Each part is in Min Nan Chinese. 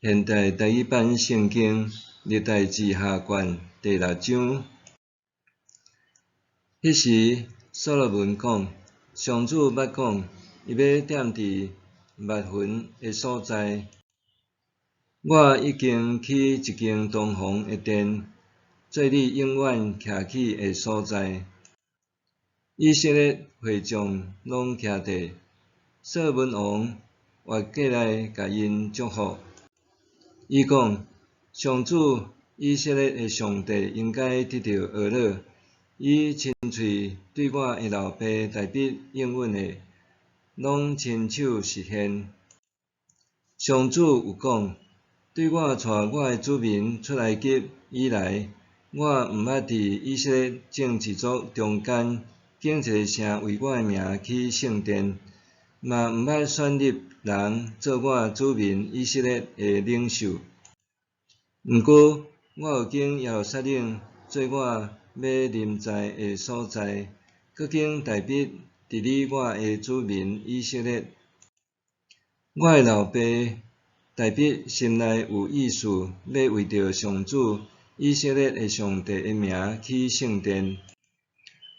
現代台語版聖經歷代志下卷第六章。彼時，所羅門講：上主捌講，伊欲踮佇密雲的所在。我已經起一間堂皇的殿，做你永遠徛起的所在。以色列會眾攏徛地，所羅門王越過來共𪜶祝福。伊講：上主以色列的上帝應該得著呵咾，伊親喙對我的老爸大衛應允的，攏親手實現。上主有講：對我帶我的子民出埃及以來，我毋捌佇以色列眾支族中間建一个城為我的名起聖殿，嘛毋捌選立人做我子民以色列的領袖。毋過，我有揀耶路撒冷做我欲臨在的所在，閣揀大衛治理我的子民以色列。我的老爸大衛心內有意思，欲為著上主以色列的上帝的名起聖殿。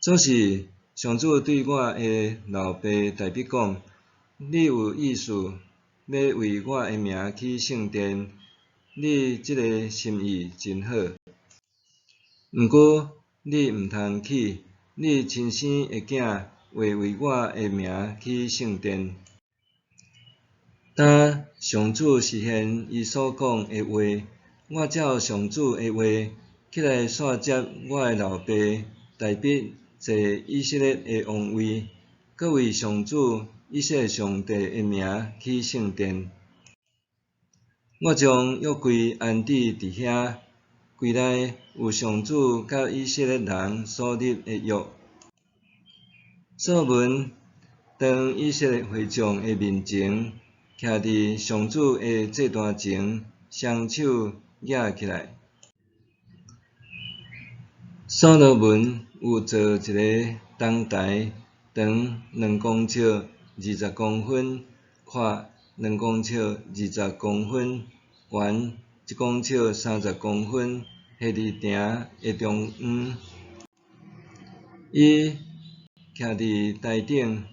總是上主對我的老爸大衛講：你有意思，欲為我的名起聖殿，你這个心意真好。毋過你毋通起，你親生的囝會為我的名起聖殿。當上主實現伊所講的話，我照上主的話起來紲接我的老爸大衛坐以色列的王位，閣為上主以色列上帝的名起聖殿。我將約櫃安置佇遐，櫃內有上主佮以色列人所立的約。所羅門當以色列會眾的面前，徛佇上主的祭壇前，雙手舉起來。所羅門有造一个銅台，長2公尺20公分，闊2公尺20公分，懸1公尺30公分，下佇埕的中央。伊徛佇台頂，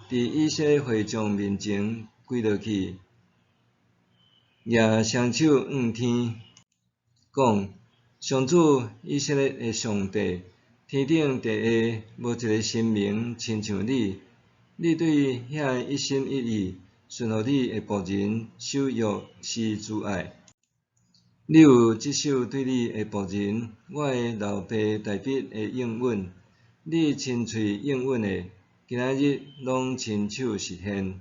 佇以色列會眾面前跪落去，舉雙手向天，講：上主以色列的上帝，天頂地下無一个神明親像你，你對遐一心一意順服你的僕人守約施慈愛。你有執守對你的僕人，我的老爸大衛的應允，你親喙應允的，今仔日攏親手實現。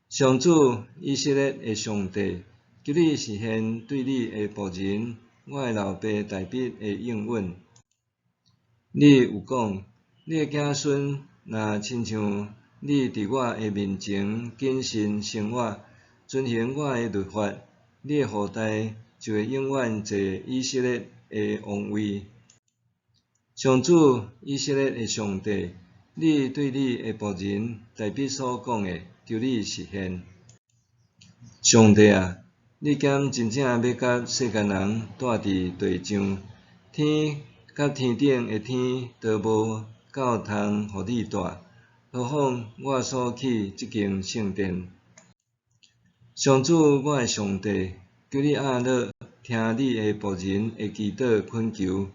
上主以色列的上帝，求你實現對你的僕人，我的老爸大衛的應允。你有講，你的子孫若親像你佇我的面前謹慎生活，遵行我的律法，你的後代就會永遠坐以色列的王位。上主以色列的上帝，你對你的僕人大衛所講的，求你實現。上帝啊，你敢真正欲佮世間人蹛佇地上？天佮天頂的天都無夠通予你蹛，何況我所起這間聖殿？上主，我的上帝，求你阿樂聽你的僕人的祈禱懇求，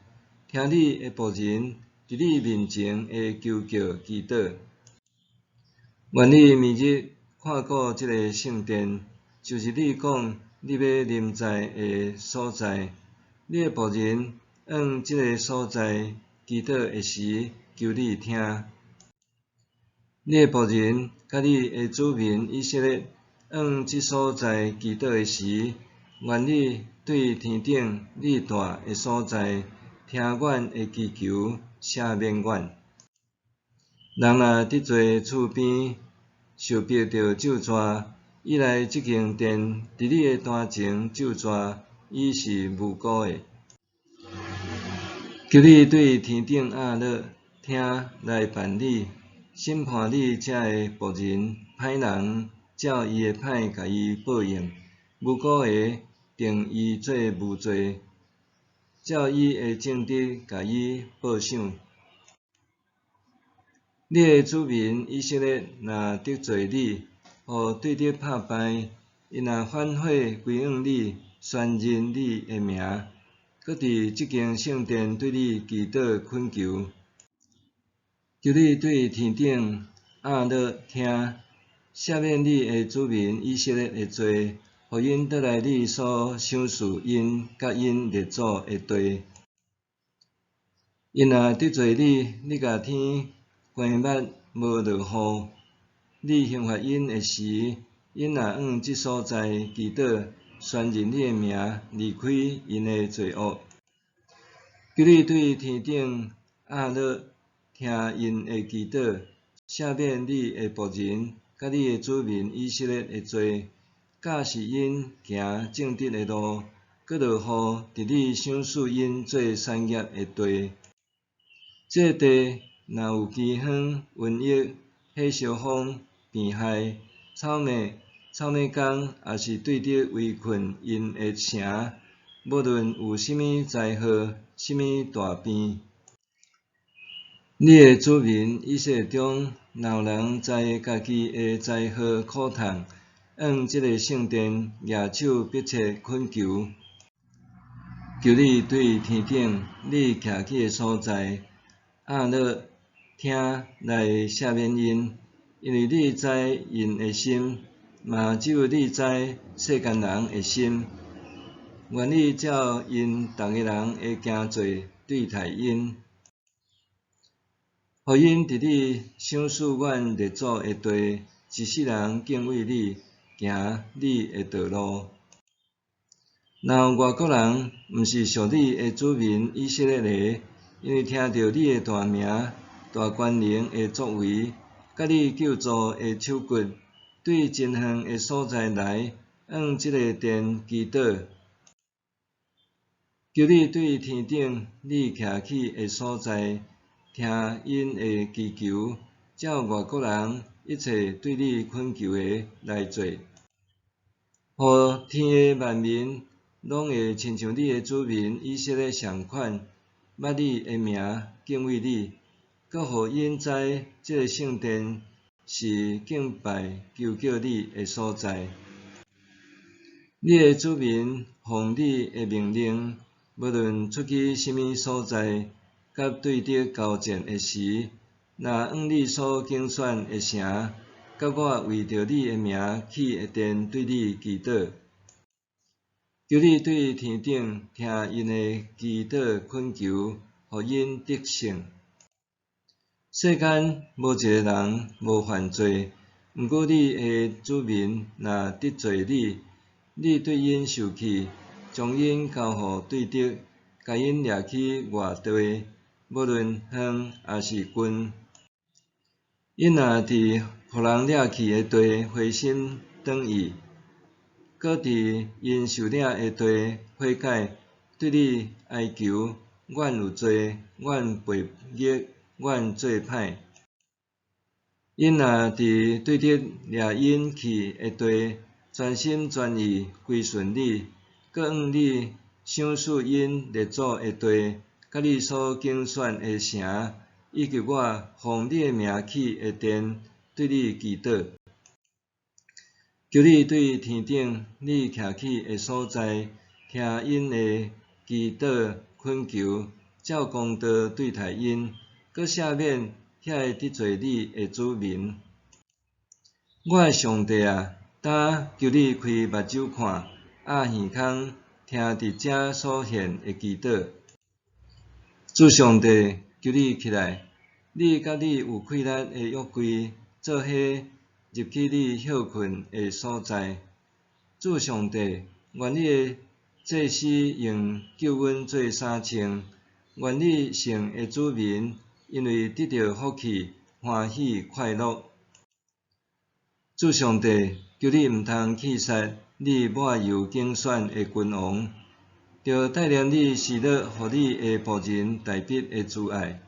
聽你的僕人佇你面前的求叫祈禱。願你明日看顧這个聖殿，就是你講你欲臨在的所在。你的僕人往這个所在祈禱的時，求你聽。你的僕人佮你的子民以色列往這所在祈禱的時，願你對天頂你蹛的所在聽阮的祈求，赦免阮。人若得罪厝邊，受逼著咒詛，伊來這間殿，佇你的壇前咒詛，伊是無辜的。求你對天頂阿樂聽來辦理，審判你這个僕人，歹人照伊的歹共伊報應，無辜的定伊做無罪，照伊的正直共伊報賞。你的子民以色列若得罪你，予對敵拍敗，𪜶若反悔歸向你，宣認你的名，閣佇這間聖殿對你祈禱懇求，求你對天頂壓落聽，赦免你的子民以色列的罪，予𪜶轉來你所賞賜𪜶佮𪜶列祖的地。𪜶若得罪你，你共天關密無落雨，你刑罰𪜶的時，𪜶若向這所在祈禱，宣認你的名，離開𪜶的罪惡，求你對天頂壓落聽𪜶的祈禱，赦免你的僕人佮你的子民以色列的罪，教示𪜶行正直的路，閣落雨佇你賞賜𪜶做產業的地。這地若有饑荒、瘟疫、火燒風、病害、草莓、草莓工，抑是對敵圍困𪜶的城，無論有啥物災禍、啥物大病，你的子民以色列中，若有人知家己的災禍苦痛，向這个聖殿舉手迫切懇求，求你對天頂你徛起的所在，壓落聽來赦免𪜶，因為你知𪜶的心，嘛只有你知世間人的心。願你照𪜶逐个人的行做對待𪜶，予𪜶佇你賞賜阮列祖的地，一世人敬畏你，行你的道路。若有外國人，毋是屬你的子民以色列的，因為聽著你的大名、大權能的作為，佮你救助的手骨，對真遠的所在來，向這个殿祈禱，求你對天頂你徛起的所在，聽𪜶的祈求，照外國人一切對你懇求的來做，予天的萬民攏會親像你的子民以色列仝款，捌你的名，敬畏你，閣予𪜶知這个聖殿是敬拜求叫你的所在。你的子民奉你的命令，無論出去啥物所在，佮對敵交戰的時，若向你所揀選的城，佮我為著你的名起的殿對你祈禱，求你對天頂聽𪜶的祈禱懇求，予𪜶得勝。世間無一个人無犯罪，毋過你的子民若得罪你，你對𪜶受氣，將𪜶交予對敵，共𪜶掠去外地，無論遠抑是近。𪜶若佇予人掠去的地回心轉意，閣佇𪜶受掠的地悔改，對你哀求：阮有罪，阮悖逆，阮做歹。𪜶若佇對敵掠𪜶去的地，全心全意歸順你，閣向你賞賜𪜶列祖的地，佮你所揀選的城，以及我奉你的名起的殿，對你祈禱，求你對天頂你徛起的所在，聽𪜶的祈禱懇求，照公道對待𪜶，閣赦免遐个得罪你的子民。我的上帝啊，今求你開目睭看，掩耳孔聽佇遮所獻的祈禱。主上帝，求你起來，你佮你有氣力的約櫃做伙入去你歇睏的所在。主上帝，願你的祭司用救恩做衫穿，願你聖的子民因為得著福氣，歡喜快樂。主上帝，求你毋通棄殺你抹油揀選的君王，著帶領你施樂予你的僕人大衛的慈愛。